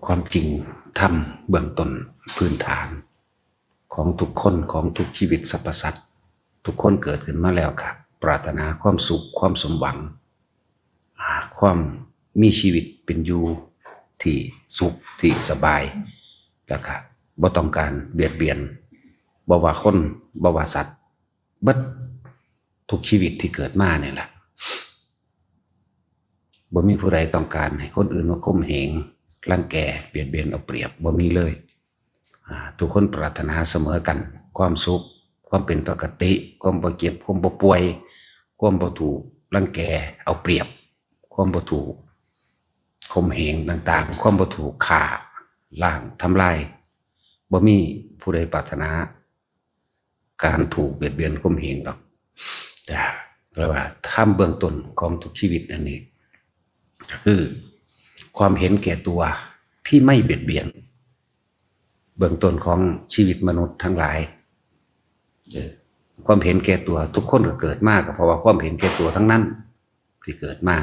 ຄວາມຈິງທຳເບື້ອງຕົ້ນພື້ນຖານຂອງທຸກຄົນ ຂອງທຸກຊີວິດສັບພະສັດ ທຸກຄົນເກີດຂຶ້ນມາແລ້ວກະປາດຖະໜາຄວາມສຸກ ຄວາມສົມຫວັງ ອາ ຄວາມມີຊີວິດເປັນຢູ່ທີ່ສຸກ ທີ່ສະບາຍ ແລ້ວກະບໍ່ຕ້ອງການບຽດບຽນ ບໍ່ວ່າຄົນ ບໍ່ວ່າສັດ ເບິດທຸກຊີວິດທີ່ເກີດມານີ້ລະ ບໍ່ມີຜູ້ໃດຕ້ອງການໃຫ້ຄົນອື່ນມາຂົ່ມເຫງ ລັງແກ ບຽດບຽນເອົາປຽບ ບໍ່ມີເລີຍ. ອາ ທຸກຄົນປາດຖະໜາສະເໝີກັນ ຄວາມສຸກ ຄວາມເປັນປົກກະຕິ ຄວາມບໍ່ເຈັບ ຄວາມບໍ່ປ່ວຍ ຄວາມບໍ່ຖືກລັງແກເອົາປຽບ ຄວາມບໍ່ຖືກຂົ່ມເຫງຕ່າງໆ ຄວາມບໍ່ຖືກຂ້າລ້າງທຳລາຍ ບໍ່ມີຜູ້ໃດປາດຖະໜາ ການຖືກບຽດບຽນຂົ່ມເຫງດອກ. ແຕ່ ແຕ່ວ່າທຳເບື້ອງຕົ້ນຂອງທຸກຊີວິດອັນນີ້ ກໍຄືຄວາມເຫັນແກ່ຕົວທີ່ໄມ່ບຽດບຽນ ເບື້ອງຕົ້ນຂອງຊີວິດມະນຸດທັງຫຼາຍ ເອີ ຄວາມເຫັນແກ່ຕົວ ທຸກຄົນກໍເກີດມາກໍເພາະວ່າຄວາມເຫັນແກ່ຕົວທັງນັ້ນທີ່ເກີດມາ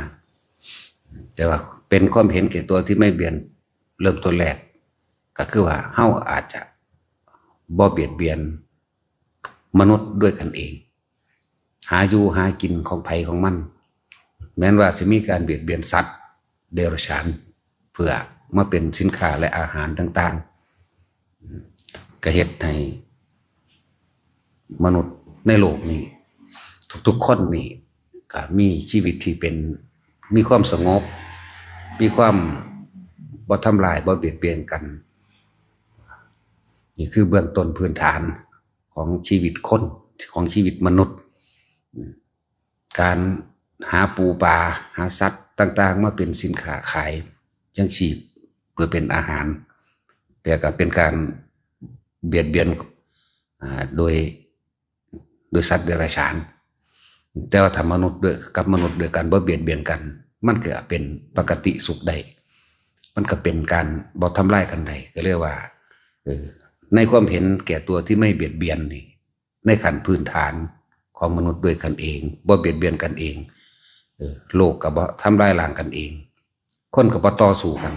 ແຕ່ວ່າເປັນຄວາມເຫັນແກ່ຕົວທີ່ໄມ່ບຽນ ເລີ່ມຕົ້ນແລກ ກໍຄືວ່າເຮົາອາດຈະບໍ່ບຽດບຽນມະນຸດດ້ວຍກັນເອງ ຫາຢູ່ຫາກິນຂອງໃຜຂອງມັນ ແມ່ນວ່າຊິມີການບຽດບຽນສັດເດຍລະສານ ເພື່ອມາເປັນສິນຄ້າ ແລະ ອາຫານຕ່າງໆ ກໍເຮັດໃຫ້ມະນຸດໃນໂລກນີ້ ທຸກໆຄົນນີ້ ກໍມີຊີວິດທີ່ເປັນ ມີຄວາມສະຫງົບ ມີຄວາມບໍ່ທຳລາຍ ບໍ່ບຽດບຽນກັນ. ນີ້ຄືເບື້ອງຕົ້ນພື້ນຖານຂອງຊີວິດຄົນ ຂອງຊີວິດມະນຸດ ການຫາປູປາ ຫາສັດຕ່າງໆ ມາເປັນສິນຄ້າຂາຍ ຍັງຊີບ ເພື່ອເປັນອາຫານ ແຕ່ກໍເປັນການບຽດບຽນ ອາ ໂດຍ ໂດຍສັດເດຍລະສານ. ແຕ່ວ່າຖ້າມະນຸດດ້ວຍ ກັບມະນຸດດ້ວຍກັນ ບໍ່ບຽດບຽນກັນ ມັນກໍເປັນປົກກະຕິສຸກໄດ້ ມັນກໍເປັນການບໍ່ທຳລາຍກັນໄດ້. ກໍເລີຍວ່າ ເອີ ໃນຄວາມເຫັນແກ່ຕົວທີ່ໄມ່ບຽດບຽນນີ້ ໃນຂັ້ນພື້ນຖານຂອງມະນຸດດ້ວຍກັນເອງ ບໍ່ບຽດບຽນກັນເອງ ເອີ ໂລກກໍບໍ່ທຳລາຍລ້າງກັນເອງ ຄົນກໍບໍ່ຕໍ່ສູ້ກັນ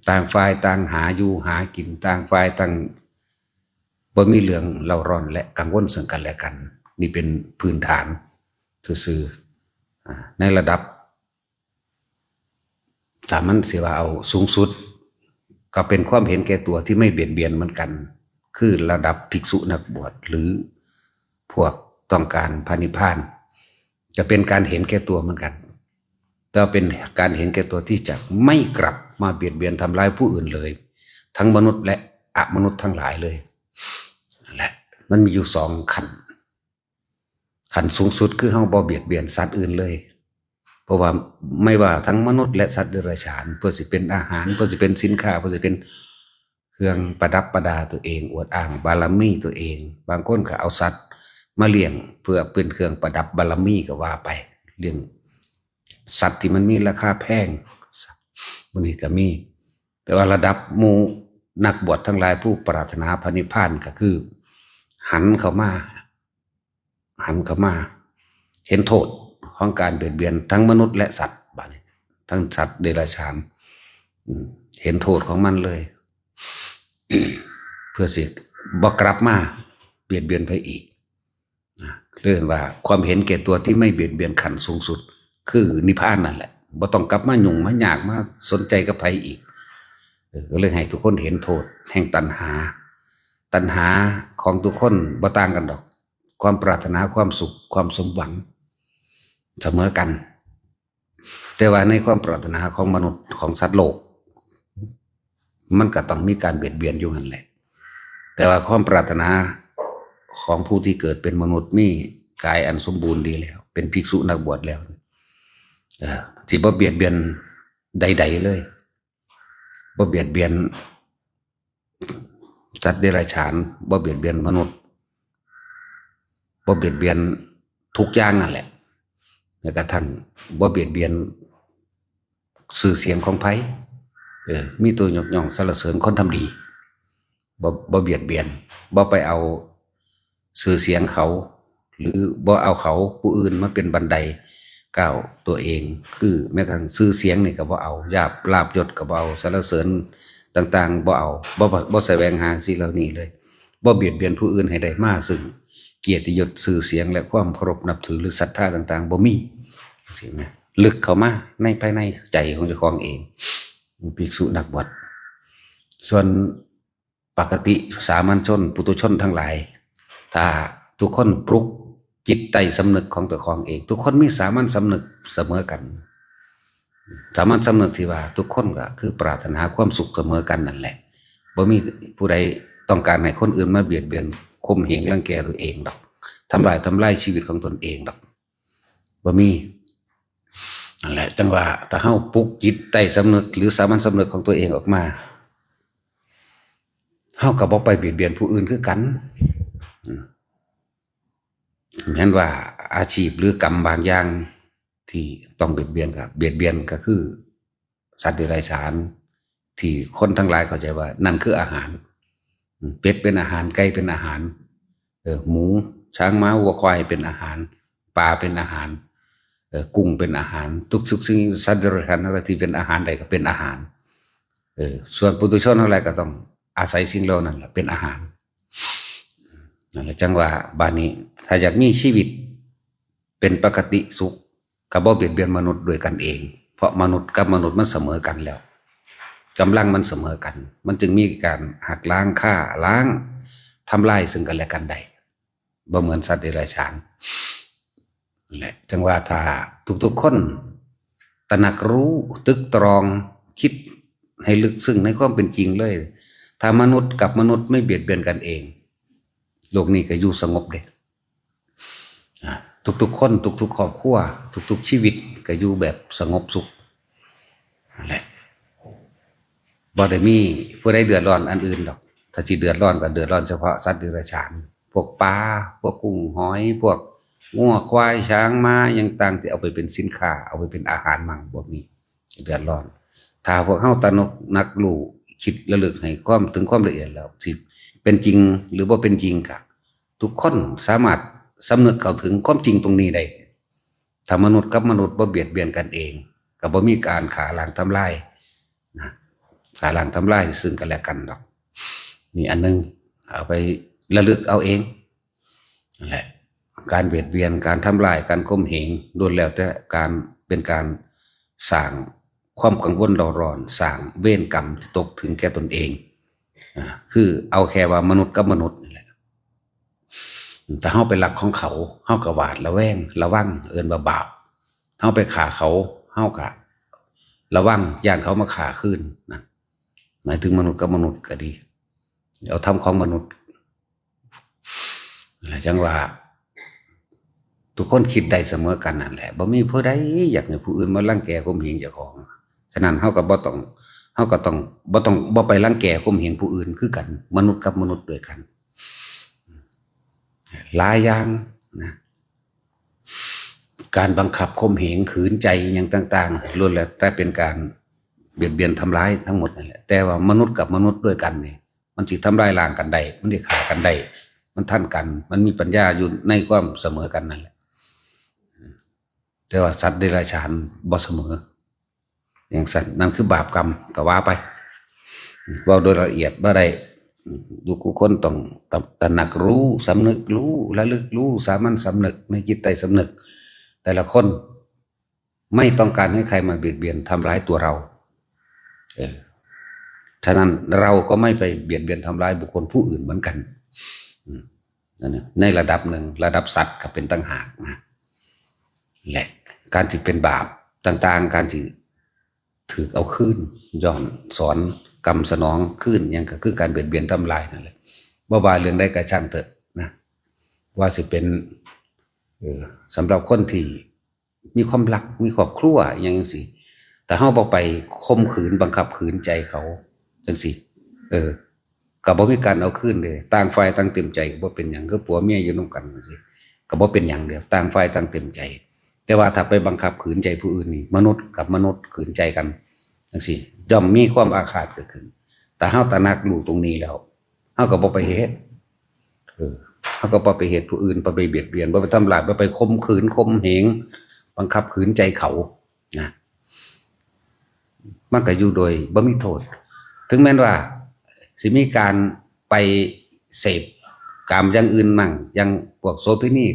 ຕ່າງຝ່າຍຕ່າງຫາຢູ່ຫາກິນ ຕ່າງຝ່າຍຕ່າງ ບໍ່ມີເລື່ອງເລົ່າຮ້ອນ ແລະ ກັງວົນເຊິ່ງກັນແລະກັນ. ນີ້ເປັນພື້ນຖານຊື່ໆ ອາ ໃນລະດັບ ຖ້າມັນຊິວ່າເອົາສູງສຸດ ກໍເປັນຄວາມເຫັນແກ່ຕົວທີ່ໄມ່ບຽດບຽນເໝືອນກັນ ຄືລະດັບພິກສຸນັກບວດ ຫຼື ພວກຕ້ອງການພະນິບພານ ຈະເປັນການເຫັນແກ່ຕົວເໝືອນກັນ ແຕ່ວ່າເປັນການເຫັນແກ່ຕົວທີ່ຈະໄມ່ກັບມາບຽດບຽນທຳລາຍຜູ້ອື່ນເລີຍ ທັງມະນຸດ ແລະ ອະມະນຸດທັງຫຼາຍເລີຍ. ແລະ ມັນມີຢູ່ສອງຂັ້ນ ຂັ້ນສູງສຸດຄືເຮົາບໍ່ບຽດບຽນສັດອື່ນເລີຍ ເພາະວ່າ ໄມ່ວ່າທັງມະນຸດ ແລະ ສັດເດຍລະສານ ເພື່ອຊິເປັນອາຫານ ເພື່ອຊິເປັນສິນຄ້າ ເພື່ອຊິເປັນ ເຄື່ອງປະດັບປະດາຕົວເອງ ອວດອ້າງບາລະມີຕົວເອງ. ບາງຄົນກໍເອົາສັດມາລ້ຽງເພື່ອເປັນເຄື່ອງປະດັບບາລະມີກໍວ່າໄປ ລ້ຽງສັດທີ່ມັນມີລາຄາແພງ ມື້ນີ້ກໍມີ. ແຕ່ວ່າລະດັບໝູ່ນັກບວດທັງຫຼາຍຜູ້ປາດຖະໜາພະນິບພານ ກໍຄືຫັນເຂົ້າມາ ຫັນເຂົ້າມາເຫັນໂທດຂອງການບຽດບຽນທັງມະນຸດ ແລະ ສັດ ບາດນີ້ ທັງສັດເດຍລະສານ ເຫັນໂທດຂອງມັນເລີຍ ເພື່ອຊິບໍ່ກັບມາບຽດບຽນໃຜອີກ. ເອີ້ນວ່າຄວາມເຫັນແກ່ຕົວທີ່ໄມ່ບຽດບຽນຂັ້ນສູງສຸດ ຄືນິບພານນັ້ນແຫຼະ ບໍ່ຕ້ອງກັບມາຫຍຸ້ງມາຍາກມາສົນໃຈກັບໃຜອີກ. ກໍເລີຍໃຫ້ທຸກຄົນເຫັນໂທດແຫ່ງຕັນຫາ. ຕັນຫາຂອງທຸກຄົນບໍ່ຕ່າງກັນດອກ ຄວາມປາດຖະໜາຄວາມສຸກ ຄວາມສົມຫວັງສະເໝີກັນ. ແຕ່ວ່າໃນຄວາມປາດຖະໜາຂອງມະນຸດ ຂອງສັດໂລກ ມັນກໍຕ້ອງມີການບຽດບຽນຢູ່ຫັ້ນແຫຼະ. ແຕ່ວ່າຄວາມປາດຖະໜາຂອງຜູ້ທີ່ເກີດເປັນມະນຸດ ມີກາຍອັນສົມບູນດີແລ້ວ ເປັນພິກສຸນັກບວດແລ້ວ ເອີ ຊິບໍ່ບຽດບຽນໃດໆເລີຍ. ບໍ່ບຽດບຽນສັດເດຍລະສານ ບໍ່ບຽດບຽນມະນຸດ ບໍ່ບຽດບຽນທຸກຢ່າງນັ້ນແຫຼະ ແລະກະທັ່ງບໍ່ບຽດບຽນຊື່ສຽງຂອງໃຜ ເອີ ມີແຕ່ຍົກຍ້ອງສັນລະເສີນຄົນທຳດີ ບໍ່ ບໍ່ບຽດບຽນ ບໍ່ໄປເອົາຊື່ສຽງເຂົາ ຫຼື ບໍ່ເອົາເຂົາຜູ້ອື່ນມາເປັນບັນໄດ ກ້າວຕົວເອງ ຄືແມ້ກະທັ້ງຊື່ສຽງນີ້ກໍບໍ່ເອົາ, ລາບ ລາບຍົດກໍບໍ່ເອົາ, ສັນລະເສີນຕ່າງໆບໍ່ເອົາ, ບໍ່ ບໍ່ ບໍ່ສະແຫວງຫາສິ່ງເຫຼົ່ານີ້ເລີຍ, ບໍ່ບຽດບຽນຜູ້ອື່ນໃຫ້ໄດ້ມາຊຶ່ງກຽດຕິຍົດຊື່ສຽງ ແລະ ຄວາມເຄົາລົບນັບຖື ຫຼື ສັດທາຕ່າງໆ ບໍ່ມີ ຈັ່ງຊີ້ນະ. ລຶກເຂົ້າມາໃນພາຍໃນໃຈຂອງເຈົ້າຂອງເອງ, ພິກສຸນັກບວດ. ສ່ວນ ປະກະຕິສາມັນຊົນ ປຸຖຸຊົນທັງຫຼາຍ, ຖ້າທຸກຄົນປຸກຈິດໃຕ້ສຳນຶກຂອງເຈົ້າຂອງເອງ, ທຸກຄົນມີສາມັນສຳນຶກສະເໝີກັນ, ສາມັນສຳນຶກທີ່ວ່າທຸກຄົນກໍຄືປາດຖະໜາຄວາມສຸກສະເໝີກັນນັ້ນແຫຼະ, ບໍ່ມີຜູ້ໃດຕ້ອງການໃຫ້ຄົນອື່ນມາບຽດບຽນ ຂົ່ມເຫງ ລັງແກຕົນເອງດອກ, ທຳລາຍ ທຳລາຍຊີວິດຂອງຕົນເອງດອກ, ບໍ່ມີ. ນັ້ນແຫຼະ ຈັ່ງວ່າຖ້າເຮົາປຸກຈິດໃຕ້ສຳນຶກ ຫຼື ສາມັນສຳນຶກຂອງຕົວເອງອອກມາ, ເຮົາກໍບໍ່ໄປບຽດບຽນຜູ້ອື່ນຄືກັນ. ອືມ ແມ່ນວ່າອາຊີບ ຫຼື ກຳບາງຢ່າງທີ່ຕ້ອງບຽດບຽນ ກໍບຽດບຽນກໍຄືສັດເດຍລະສານ ທີ່ຄົນທັງຫຼາຍເຂົ້າໃຈວ່ານັ້ນຄືອາຫານ. ອືມ ເປັດເປັນອາຫານ, ໄກ່ເປັນອາຫານ, ເອີ ໝູ, ຊ້າງ, ມ້າ, ວັວ, ຄວາຍເປັນອາຫານ, ປາເປັນອາຫານ, ເອີ ກຸ້ງເປັນອາຫານ, ທຸກ ທຸກສິ່ງ ສັດເດຍລະສານທັງຫຼາຍທີ່ເປັນອາຫານໃດກໍເປັນອາຫານ. ເອີ ສ່ວນປຸຖຸຊົນທັງຫຼາຍກໍຕ້ອງອາໄສສິ່ງເຫຼົ່ານັ້ນລະເປັນອາຫານ. ນັ້ນລະ ຈັ່ງວ່າບາດນີ້ ຖ້າຢາກມີຊີວິດເປັນປະກະຕິສຸກ ກໍບໍ່ບຽດບຽນມະນຸດດ້ວຍກັນເອງ, ເພາະມະນຸດກັບມະນຸດມັນສະເໝີກັນແລ້ວ, ກຳລັງມັນສະເໝີກັນ, ມັນຈຶ່ງມີການຫັກລ້າງ, ຂ້າລ້າງ, ທຳລາຍເຊິ່ງກັນແລະກັນໄດ້, ບໍ່ເໝືອນສັດເດຍລະສານ. ແຫຼະ ຈັ່ງວ່າຖ້າທຸກໆຄົນຕະໜັກຮູ້, ຕຶກຕຣອງ, ຄິດໃຫ້ເລິກເຊິ່ງໃນຄວາມເປັນຈິງເລີຍ, ຖ້າມະນຸດກັບມະນຸດໄມ່ບຽດບຽນກັນເອງ, ໂລກນີ້ກໍຢູ່ສະຫງົບເດ້. ອາ ທຸກໆຄົນ, ທຸກໆຄອບຄົວ, ທຸກໆຊີວິດກໍຢູ່ແບບສະຫງົບສຸກນັ້ນແຫຼະ, ບໍ່ໄດ້ມີຜູ້ໃດເດືອດຮ້ອນອັນອື່ນດອກ. ຖ້າຊິເດືອດຮ້ອນກໍເດືອດຮ້ອນສະເພາະສັດເດຍລະສານ, ພວກປາ, ພວກກຸ້ງຫອຍ, ພວກງົວຄວາຍ, ຊ້າງມ້າ ຫຍັງຕ່າງທີ່ເອົາໄປເປັນສິນຄ້າ, ເອົາໄປເປັນອາຫານມັ່ງ, ພວກນີ້ເດືອດຮ້ອນ. ຖ້າພວກເຮົາຕະໜົກໜັກຮູ້, ຄິດລະລຶກໃຫ້ຄວາມ ເຖິງຄວາມລະອຽດແລ້ວ, ຊິເປັນຈິງ ຫຼື ບໍ່ເປັນຈິງ ກະ ທຸກຄົນສາມາດສຳນຶກເຂົ້າເຖິງຄວາມຈິງຕົງນີ້ໄດ້. ຖ້າມະນຸດກັບມະນຸດບໍ່ບຽດບຽນກັນເອງ, ກໍບໍ່ມີການຂ້າລ້າງທຳລາຍນະ, ຂ້າລ້າງທຳລາຍເຊິ່ງກັນແລະກັນດອກ. ນີ້ອັນໜຶ່ງ, ເອົາໄປລະລຶກເອົາເອງ. ນັ້ນແຫຼະ ການບຽດບຽນ, ການທຳລາຍ, ການຂົ່ມເຫງ ລ້ວນແລ້ວແຕ່ການ ເປັນການສ້າງຄວາມກັງວົນເຣົາຮ້ອນ, ສ້າງເວນກຳທີ່ຕົກເຖິງແກ່ຕົນເອງ. ອາ ຄືເອົາແຄ່ວ່າມະນຸດກັບມະນຸດນີ້ແຫຼະ. ຖ້າເຮົາໄປລັກຂອງເຂົາ, ເຮົາກໍຫວາດລະແວງ, ລະວັງ, ເອີ້ນວ່າບາບ. ເຮົາໄປຂ້າເຂົາ, ເຮົາກໍລະວັງ, ຢ້ານເຂົາມາຂ້າຄືນນະ. ໝາຍເຖິງມະນຸດກັບມະນຸດກໍດີ, ເອົາທຳຂອງມະນຸດ. ແລະ ຈັ່ງວ່າທຸກຄົນຄິດໄດ້ສະເໝີກັນນັ້ນແຫຼະ, ບໍ່ມີຜູ້ໃດຢາກໃຫ້ຜູ້ອື່ນມາລັງແກຂົ່ມເຫງເຈົ້າຂອງ. ສະນັ້ນເຮົາກໍບໍ່ຕ້ອງ, ເຮົາກໍຕ້ອງ ບໍ່ຕ້ອງ, ບໍ່ໄປລັງແກຂົ່ມເຫງຜູ້ອື່ນຄືກັນ, ມະນຸດກັບມະນຸດດ້ວຍກັນ. ຫຼາຍຢ່າງນະ, ການບັງຄັບຂົ່ມເຫງ, ຂືນໃຈ ຫຍັງຕ່າງໆ ລ້ວນແລ້ວແຕ່ເປັນການບຽດບຽນທຳລາຍທັງໝົດນັ້ນແຫຼະ. ແຕ່ວ່າມະນຸດກັບມະນຸດດ້ວຍກັນນີ້ ມັນຊິທຳລາຍລ້າງກັນໄດ້, ມັນຊິຂ້າກັນໄດ້, ມັນທັນກັນ, ມັນມີປັນຍາຢູ່ໃນຄວາມສະເໝີກັນນັ້ນແຫຼະ. ແຕ່ວ່າສັດເດຍລະສານບໍ່ສະເໝີ ຈັ່ງຊັ້ນ, ນັ້ນຄືບາບກຳກໍວ່າໄປ, ເວົ້າໂດຍລະອຽດບໍ່ໄດ້. ທຸກໆຄົນຕ້ອງຕະ ຕະໜັກຮູ້, ສຳນຶກຮູ້, ລະລຶກຮູ້, ສາມັນສຳນຶກໃນຈິດໃຕ້ສຳນຶກແຕ່ລະຄົນ. ไม่ต้องการให้ใครมาเบียดเบียนทำร้ายตัวเรา เออ ฉะนั้นเราก็ไม่ไปเบียดเบียนทำร้ายบุคคลผู้อื่นเหมือนกัน อืม นั่นน่ะ ในระดับหนึ่ง ระดับสัตว์ก็เป็นต่างหากนะ และการที่เป็นบาปต่างๆ การที่ถืกเอาคืน ย้อนสอนกรรมสนองคืน หยังก็คือการเบียดเบียนทำลายนั่นแหละ บ่ว่าเรื่องใดก็ช่างเถอะนะ ว่าสิเป็น เออ สำหรับคนที่ มีความรัก มีครอบครัว อิหยังจั่งซี้ ถ้าเฮาบ่ไปข่มขืน บังคับขืนใจเขา จั่งซี้ เออ ก็บ่มีการเอาคืนเด้ ต่างฝ่ายต่างเต็มใจก็บ่เป็นหยัง คือผัวเมียอยู่นำกันจั่งซี้ ก็บ่เป็นหยังเด้ ต่างฝ่ายต่างเต็มใจ แต่ว่าถ้าไปบังคับขืนใจผู้อื่นนี่ มนุษย์กับมนุษย์ขืนใจกัน จั่งซี้ ย่อมมีความอาฆาตเกิดขึ้น ถ้าเฮาตระหนักรู้ตรงนี้แล้ว เฮาก็บ่ไปเฮ็ด เออ เฮาก็บ่ไปเฮ็ดผู้อื่น บ่ไปเบียดเบียน บ่ไปทำร้าย บ่ไปข่มขืน ข่มเหง ບັງຄັບຂືນໃຈເຂົານະ ມັນກໍຢູ່ໂດຍບໍ່ມີໂທດ. ເຖິງແມ່ນວ່າຊິມີການໄປເສບກາມຢ່າງອື່ນໝັ່ງ ຢ່າງພວກໂສເພນີ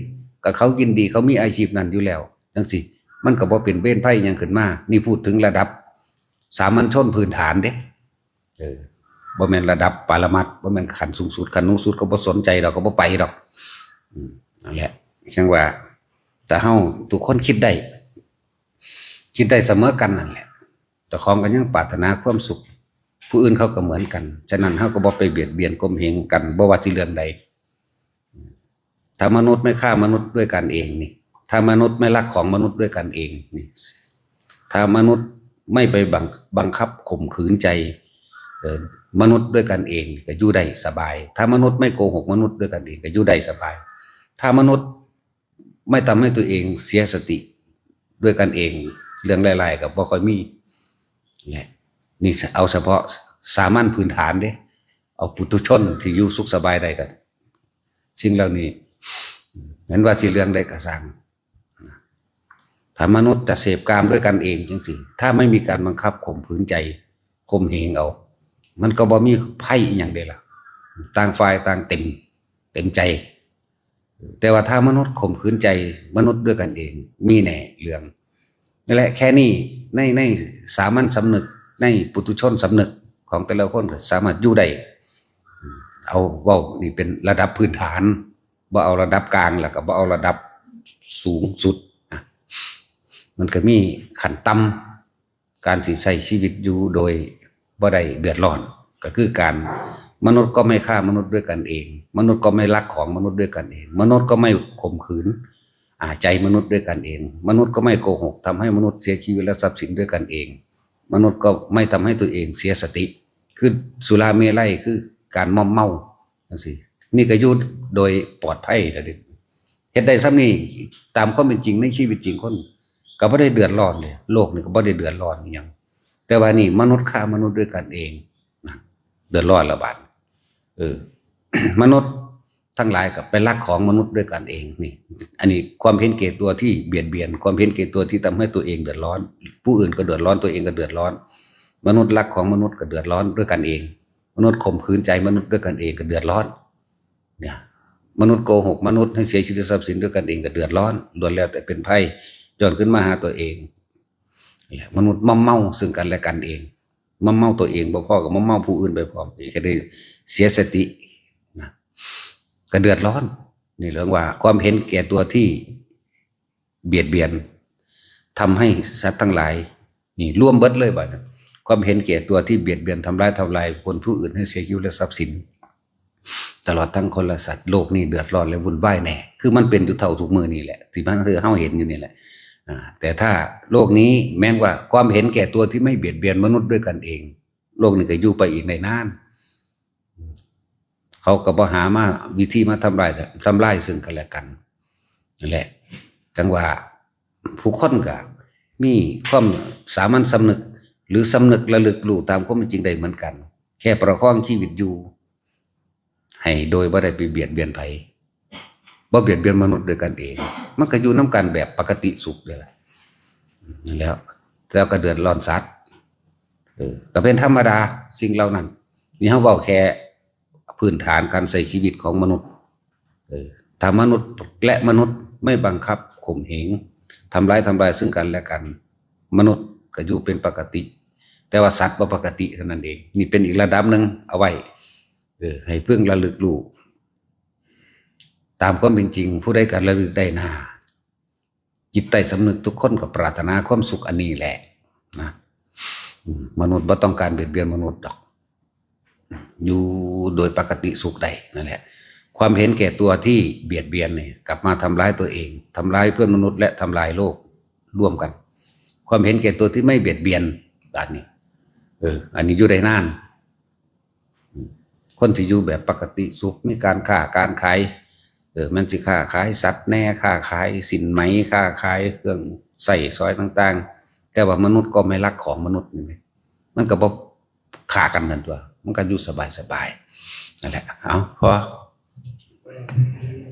ກໍເຂົາຍິນດີ ເຂົາມີອາຊີບນັ້ນຢູ່ແລ້ວ ຈັ່ງຊີ້ ມັນກໍບໍ່ເປັນເວນໄພຫຍັງຂຶ້ນມາ. ນີ້ພູດເຖິງລະດັບສາມັນຊົນພື້ນຖານເດ້. ເອີ ບໍ່ແມ່ນລະດັບປະລະມັດ ບໍ່ແມ່ນຂັ້ນສູງສຸດ. ຂັ້ນສູງສຸດເຂົາບໍ່ສົນໃຈດອກ ເຂົາບໍ່ໄປດອກ. ອືມ ນັ້ນແຫຼະ ຈັ່ງວ່າ ຖ້າເຮົາທຸກຄົນຄິດໄດ້ ຄິດໄດ້ສະເໝີກັນນັ້ນແຫຼະ ເຈົ້າຂອງກໍຍັງປາດຖະໜາຄວາມສຸກ ຜູ້ອື່ນເຂົາກໍເໝືອນກັນ. ສະນັ້ນ ເຮົາກໍບໍ່ໄປບຽດບຽນຂົ່ມເຫງກັນ ບໍ່ວ່າຊິເລື່ອງໃດ. ຖ້າມະນຸດໄມ່ຂ້າມະນຸດດ້ວຍກັນເອງນີ້ ຖ້າມະນຸດໄມ່ລັກຂອງມະນຸດດ້ວຍກັນເອງນີ້ ຖ້າມະນຸດໄມ່ໄປບັງ ບັງຄັບຂົ່ມຂືນໃຈ ເອີ ມະນຸດດ້ວຍກັນເອງ ກໍຢູ່ໄດ້ສະບາຍ. ຖ້າມະນຸດໄມ່ໂກຫົກມະນຸດດ້ວຍກັນເອງ ກໍຢູ່ໄດ້ສະບາຍ. ຖ້າມະນຸດ ໄມ່ທຳໃຫ້ຕົວເອງເສຍສະຕິດ້ວຍກັນເອງ ເລື່ອງຫຼາຍໆກໍບໍ່ຄ່ອຍມີແຫຼະ. ນີ້ເອົາສະເພາະສາມັນພື້ນຖານເດ້ ເອົາປຸຖຸຊົນທີ່ຢູ່ສຸກສະບາຍໄດ້ກໍ ສິ່ງເຫຼົ່ານີ້ ແມ່ນວ່າຊິເລື່ອງໃດກໍຊ່າງ ຖ້າມະນຸດຈະເສບກາມດ້ວຍກັນເອງຈັ່ງຊີ້ ຖ້າໄມ່ມີການບັງຄັບຂົ່ມຂືນໃຈ ຂົ່ມເຫງເອົາ ມັນກໍບໍ່ມີໄພອີ່ຫຍັງເດ້ລະ ຕ່າງຝ່າຍຕ່າງເຕັມ ເຕັມໃຈ. ແຕ່ວ່າຖ້າມະນຸດຂົ່ມຂືນໃຈມະນຸດດ້ວຍກັນເອງ ມີແນ່ເລື່ອງ. ນັ້ນແຫຼະ ແຄ່ນີ້ ໃນ ໃນສາມັນສຳນຶກ ໃນປຸຖຸຊົນສຳນຶກຂອງແຕ່ລະຄົນກໍສາມາດຢູ່ໄດ້. ເອົາ ເວົ້ານີ້ເປັນລະດັບພື້ນຖານ ບໍ່ເອົາລະດັບກາງ ແລ້ວກໍບໍ່ເອົາລະດັບສູງສຸດນະ. ມັນກໍມີຂັ້ນຕ່ຳ ການຊິໃຊ້ຊີວິດຢູ່ໂດຍບໍ່ໄດ້ເດືອດຮ້ອນ ກໍຄືການ ມະນຸດກໍໄມ່ຂ້າມະນຸດດ້ວຍກັນເອງ, ມະນຸດກໍໄມ່ລັກຂອງມະນຸດດ້ວຍກັນເອງ, ມະນຸດກໍໄມ່ຂົ່ມຂືນ ອາ ໃຈມະນຸດດ້ວຍກັນເອງ, ມະນຸດກໍໄມ່ໂກຫົກ ທຳໃຫ້ມະນຸດເສຍຊີວິດ ແລະ ຊັບສິນດ້ວຍກັນເອງ, ມະນຸດກໍໄມ່ທຳໃຫ້ຕົວເອງເສຍສະຕິ ຄືສຸລາເມໄລ ຄືການມອມເມົາ ຈັ່ງຊີ້ ນີ້ກໍຢູ່ໂດຍປອດໄພແລ້ວເດ້. ເຮັດໄດ້ສ່ຳນີ້ ຕາມຄວາມເປັນຈິງໃນຊີວິດຈິງ ຄົນກໍບໍ່ໄດ້ເດືອດຮ້ອນເດ້, ໂລກນີ້ກໍບໍ່ໄດ້ເດືອດຮ້ອນອີ່ຫຍັງ. ແຕ່ວ່ານີ້ມະນຸດຂ້າມະນຸດດ້ວຍກັນເອງນະ ເດືອດຮ້ອນລະບາດ. ເອີ ມະນຸດທັງຫຼາຍກໍໄປລັກຂອງມະນຸດດ້ວຍກັນເອງນີ້. ອັນນີ້ຄວາມເຫັນແກ່ຕົວທີ່ບຽດບຽນ, ຄວາມເຫັນແກ່ຕົວທີ່ທຳໃຫ້ຕົວເອງເດືອດຮ້ອນ, ຜູ້ອື່ນກໍເດືອດຮ້ອນ, ຕົວເອງກໍເດືອດຮ້ອນ. ມະນຸດລັກຂອງມະນຸດກໍເດືອດຮ້ອນດ້ວຍກັນເອງ, ມະນຸດຂົ່ມຂືນໃຈມະນຸດດ້ວຍກັນເອງກໍເດືອດຮ້ອນ. ເນຍ ມະນຸດໂກຫົກມະນຸດໃຫ້ເສຍຊີວິດຊັບສິນດ້ວຍກັນເອງກໍເດືອດຮ້ອນ, ລ້ວນແລ້ວແຕ່ເປັນໄພຍ້ອນຂຶ້ນມາຫາຕົວເອງ. ແລະ ມະນຸດມອມເມົາເຊິ່ງກັນແລະກັນເອງ, ມອມເມົາຕົວເອງບໍ່ພໍກໍມອມເມົາຜູ້ອື່ນໄປພ້ອມ, ກໍໄດ້ເສຍສະຕິນະ, ກໍເດືອດຮ້ອນ. ນີ້ເລື່ອງວ່າຄວາມເຫັນແກ່ຕົວທີ່ ບຽດບຽນ ທຳໃຫ້ສັດທັງຫຼາຍ ນີ້ລວມເບິດເລີຍບາດນີ້. ຄວາມເຫັນແກ່ຕົວທີ່ບຽດບຽນ ທຳລາຍ ທຳລາຍຄົນຜູ້ອື່ນໃຫ້ເສຍຊີວິດ ແລະ ຊັບສິນ ຕະຫຼອດທັງຄົນ ແລະ ສັດ. ໂລກນີ້ເດືອດຮ້ອນ ແລະ ວຸ່ນວາຍແນ່ ຄືມັນເປັນຢູ່ເທົ່າທຸກມື້ນີ້ແຫຼະ ທີ່ມັນ ຄືເຮົາເຫັນຢູ່ນີ້ແຫຼະ. ອາ ແຕ່ຖ້າໂລກນີ້ແມ່ນວ່າຄວາມເຫັນແກ່ຕົວທີ່ໄມ່ບຽດບຽນມະນຸດດ້ວຍກັນເອງ, ໂລກນີ້ກໍຢູ່ໄປອີກໄດ້ນານ. ເຂົາກໍບໍ່ຫາມາ ວິທີມາທຳລາຍ ທຳລາຍເຊິ່ງກັນແລະກັນ. ນັ້ນແຫຼະ ຈັ່ງວ່າຜູ້ຄົນກໍມີຄວາມສາມັນສຳນຶກ ຫຼື ສຳນຶກລະລຶກຮູ້ຕາມຄວາມເປັນຈິງໄດ້ເໝືອນກັນ, ແຄ່ປະຄອງຊີວິດຢູ່ໃຫ້ໂດຍບໍ່ໄດ້ໄປບຽດບຽນໃຜ, ບໍ່ບຽດບຽນມະນຸດດ້ວຍກັນເອງ, ມັນກໍຢູ່ນຳກັນແບບປະກະຕິສຸກເດ້. ນັ້ນແຫຼະ ແລ້ວກໍເດືອດຮ້ອນສັດ ເອີ ກໍເປັນທຳມະດາສິ່ງເຫຼົ່ານັ້ນ. ນີ້ເຮົາເວົ້າແຄ່ພື້ນຖານການໃຊ້ຊີວິດຂອງມະນຸດ. ເອີ ຖ້າມະນຸດ ແລະ ມະນຸດໄມ່ບັງຄັບຂົ່ມເຫງ ທຳລາຍ ທຳລາຍເຊິ່ງກັນແລະກັນ, ມະນຸດກໍຢູ່ເປັນປະກະຕິ, ແຕ່ວ່າສັດບໍ່ປະກະຕິເທົ່ານັ້ນເອງ. ນີ້ເປັນອີກລະດັບໜຶ່ງເອົາໄວ້ ເອີ ໃຫ້ເພິ່ງລະລຶກຮູ້. ຕາມຄວາມເປັນຈິງ ຜູ້ໃດກໍລະລຶກໄດ້ໜ້າ. ຈິດໃຕ້ສຳນຶກທຸກຄົນກໍປາດຖະໜາຄວາມສຸກອັນນີ້ແຫຼະນະ. ອາ ມະນຸດບໍ່ຕ້ອງການບຽດບຽນມະນຸດດອກ, ຢູ່ໂດຍປະກະຕິສຸກໄດ້. ນັ້ນແຫຼະ ຄວາມເຫັນແກ່ຕົວທີ່ບຽດບຽນນີ້ ກັບມາທຳລາຍຕົວເອງ, ທຳລາຍເພື່ອນມະນຸດ ແລະ ທຳລາຍໂລກລວມກັນ. ຄວາມເຫັນແກ່ຕົວທີ່ໄມ່ບຽດບຽນ ບາດນີ້ ເອີ ອັນນີ້ຢູ່ໄດ້ນານ. ຄົນທີ່ຢູ່ແບບປະກະຕິສຸກ ມີການຄ້າການຂາຍ, ເອີ ມັນຊິຄ້າຂາຍສັດແດ່, ຄ້າຂາຍສິ້ນໄໝ, ຄ້າຂາຍເຄື່ອງໃຊ້ສອຍຕ່າງໆ, ແຕ່ວ່າມະນຸດກໍໄມ່ລັກຂອງມະນຸດນີ້ ມັນກໍບໍ່ຂ້າກັນນັ້ນຕົວະ, ມັນກໍຢູ່ສະບາຍໆ. ນັ້ນແຫຼະ ເອົາ ພໍ.